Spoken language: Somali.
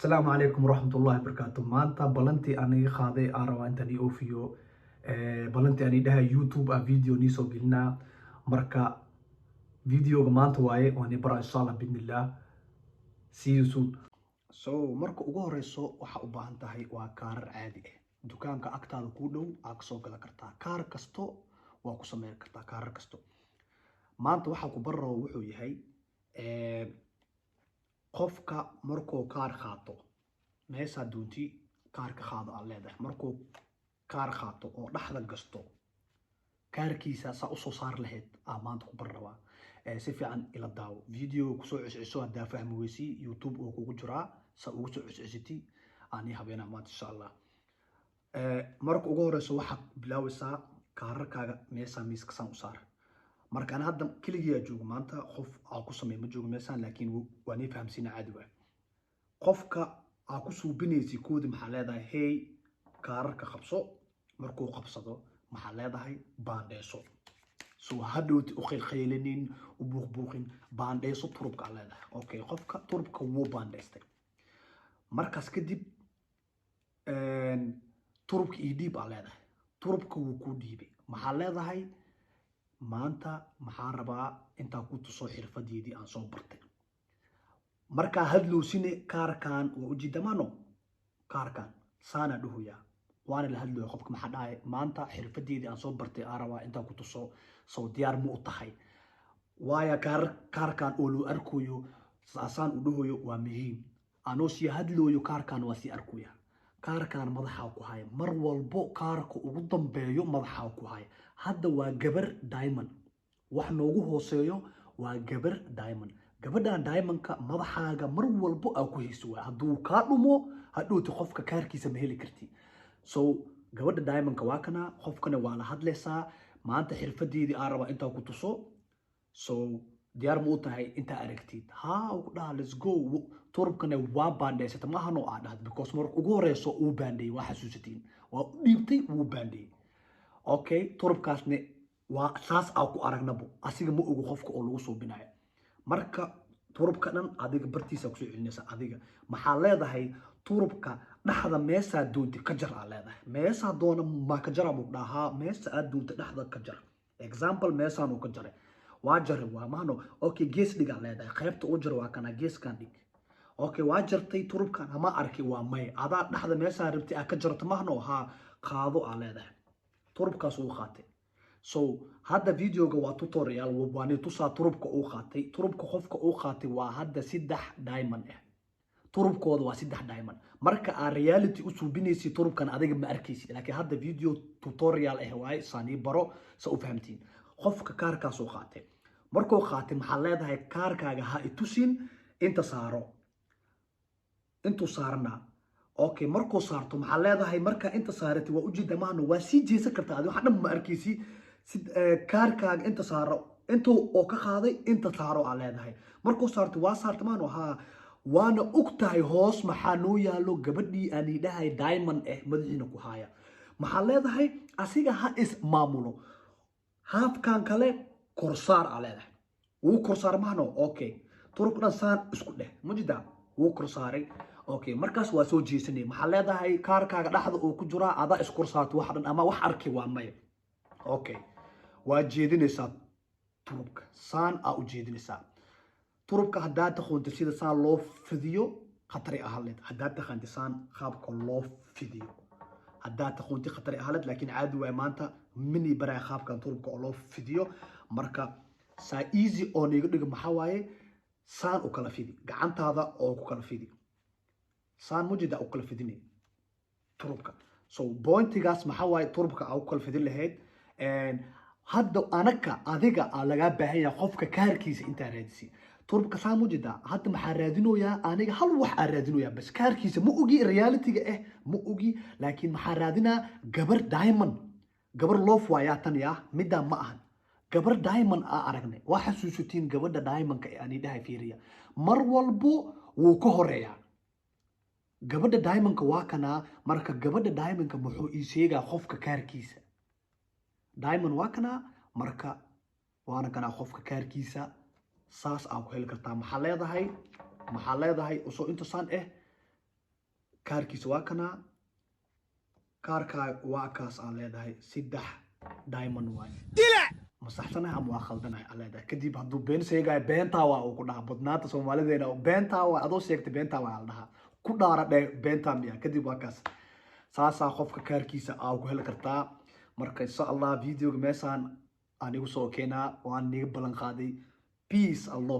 Asalaamu calaykum waraxmatullahi wabarakaatu. Maanta balantii aan iga qaaday aan rabaa intaan ii oofiyo. Balantii aan idhahay YouTube ah video nii soo gelinaa. Marka videoga maanta waaye, waan ii baraa insha Allah biidnillah. See you soon. So marka ugu horeyso waxaa u baahan tahay waa kaarar caadi ah. Dukaanka agtaada kuu dhow aa kasoo gadan kartaa. Kaar kasto waa ku sameyn kartaa, kaarar kasto. Maanta waxaa ku bar rabo wuxuu yahay qofka markuu kaar qaato, meeshaa doonti kaar ka qaado aad leedahay. Markuu kaar qaato oo dhexda gasto kaarkiisa, saa usoo saar lahayd aa maanta ku bar rabaa. Si fiican ila daawo videoga, kusoo cesceso haddaa fahmi weysi. YouTube oo kugu jiraa, saa ugu soo cescesiti aan ii habeenaa maanta insha Allah. Marka ugu horeyso waxaad bilaaweysaa kaararkaaga meeshaa miiska saan u saar. Marka ana hadda keligiyaa joogo maanta, qof aa ku sameey ma joogo meeshaan, laakiin waa nii fahamsiina, caadi waay. Qofka aa ku suubinaysi koodi maxaa leedahay? "Hey, kaararka qabso." Markuu qabsado maxaa leedahay? "Baandheyso." So hadhowti u qaylqaylinin, u buuqbuuqin, "Baandheyso turubka" aa leedahay. Okay, qofka turubka wuu baandheystay. Markaas kadib "Turubka ii dhiib" aa leedahay. Turubka wuu kuu dhiibay. Maxaa leedahay? "Maanta maxaa rabaa intaa ku tuso xirfadeedii aan soo bartay." Markaa hadloosine kaarkan waa ujeedamaano, kaarkan saana dhahoyaa, waana la hadlooya qofka. Maxaa dhahay? "Maanta xirfadeedii aan soo bartay aa rabaa intaa ku tuso, soo diyaar ma u tahay?" Waaya kaar kaarkan oo loo arkayo saasaan u dhahoyo waa muhiim. Anoo sii hadlooyo kaarkan waa sii arkoya. Kaarkan madaxaa ku haya mar walbo, kaarka ugu dambeeyo madaxaa ku haya. Hadda waa gabar diamond, wax noogu hooseeyo waa gabar diamond. Gabadhan diamondka madaxaaga mar walbo aa ku hayso waay. Hadduu kaa dhumo, hadhowti qofka kaarkiisa ma heli karti. So gabadha diamondka waa kana, qofkana waa la hadlaysaa. "Maanta xirfadeedii aan rabaa intaa ku tuso, so diyaar ma u tahay intaa aragtid?" "Haa," ku dhaha, "let's go." Turubkana waa baandheysata maahano aa dhahda, because marka ugu horeyso uu baandheeyey waa xasuusatiin, waa u dhiibtay, wuu baandheeyey. Okay, turubkaasne waa saas aa ku aragnabo. Asiga ma ogo qofka oo lagu suubinayo. Marka turubka dhan adiga bartiisa kusoo celinaysa. Adiga maxaa leedahay? "Turubka dhexda meesaa doonti ka jar" aa leedahay. "Meesaa doona ma ka jara?" buu dhahaa. "Meesa aad doonta dhexda ka jar." Example, meesaan uu ka jaray, waa jaray, waa mahno. "Okay, gees dhig" aa leedahay. Qaybta uu jaro waa kana, geeskan dhig. Okay, waa jartay turubkan, hama arki? Waa may, adaa dhexda meeshaa rabtay aa ka jarto mahno. "Haa, qaado" aa leedahay. Turubkaas uu qaatay. So hadda videoga waa tutorial, waani tusaa turubka uu qaatay. Turubka qofka uu qaatay waa hadda saddex diamond ah. Turubkooda waa saddex diamond. Marka aad reality u suubinaysid turubkan adiga ma arkaysid, laakiin hadda video tutorial ah waaye, saanii baro sa u fahamtiin. Qofka kaarkaas uu qaatay. Markuu qaatay maxaa leedahay? "Kaarkaaga ha itusin, inta saaro." Intuu saarana, okay. Markuu saarto maxaa leedahay? Markaa inta saaratay, waa ujeeda maahno, waa sii jeesan kartaa adi, waxa dhan ma arkaysi. Si "Kaarkaaga inta saaro." Intuu oo ka qaaday, "Inta saaro" aa leedahay. Markuu saarto, waa saarta maahno? Haa. Waana og tahay hoos maxaa noo yaalo? Gabadhii aan idhahay diamond eh madaxiina ku haaya. Maxaa leedahay? "Asiga ha is maamulo, haafkan kale korsaar" aa leedahay. Wuu korsaar mahno? Okay, turubka dhan saan isku dheh mujida, wuu korsaaray. Okay, markaas waa soo jeesanay. Maxaa leedahay? "Kaarkaaga dhexda uu ku jiraa, adaa iskorsaarta wax dhan ama wax arki?" Waa maya. Okay, waa jeedinaysaa turubka, saan aa u jeedinaysaa turubka. Haddaa taqoonta sida saan loo fidiyo, khatari ahaleed. Haddaa taqaanti saan qaabka loo fidiyo, haddaa taqoonti, khatari ahaleed, laakiin caadi waay. Maanta mini baraya qaabkan turubka oo loo fidiyo. Marka saa easy oo niiga dhigo maxaa waaye? Saan u kala fidi gacantaada oo ku kala fidi saan mujida u kala fidinay turubka. So pointigaas maxaa waaye? Turubka aa u kala fidin lahayd. Hadda anaka adiga aa lagaa baahan yahay qofka kaarkiisa intaa raadisay turubka saan mujida. Hadda maxaa raadinoyaa aniga? Hal wax aa raadinoyaa bas. Kaarkiisa ma ogi, realityga ah ma ogi, laakiin maxaa raadinaa? Gabar diamond, gabar loof waayaa tan yaa middaa ma ahan. Gabar diamond aa aragnay, waa xasuusatiin gabadha diamondka ee aan idhahay fiiriya, mar walbo wuu ka horeeyaa. Gabadha diamondka waa kanaa. Marka gabadha diamondka muxuu ii sheegaa? Qofka kaarkiisa diamond waa kanaa. Marka waana kanaa qofka kaarkiisa, saas aa ku heli kartaa. Maxaa leedahay? Maxaa leedahay? Usoo inta saan eh. Kaarkiisa waa kanaa, kaarkaa waa kaas aa leedahay. Saddex diamond waay. Ma saxsanahay ama waa khaldanahay aa leedahay. Kadib hadduu been sheegayo, "Beentaa waa," uu ku dhahaa. Badnaanta Soomaalideena, "Beentaa waa adoo sheegtay, beentaa waa," la dhahaa. Ku dhaara dhe, "Beentaa miya?" Kadib waa kaas. Saasaa qofka kaarkiisa aa ku heli kartaa. Marka insha Allah videoga meeshaan aan igu soo keenaa, waan niga ballan qaaday. Peace and love.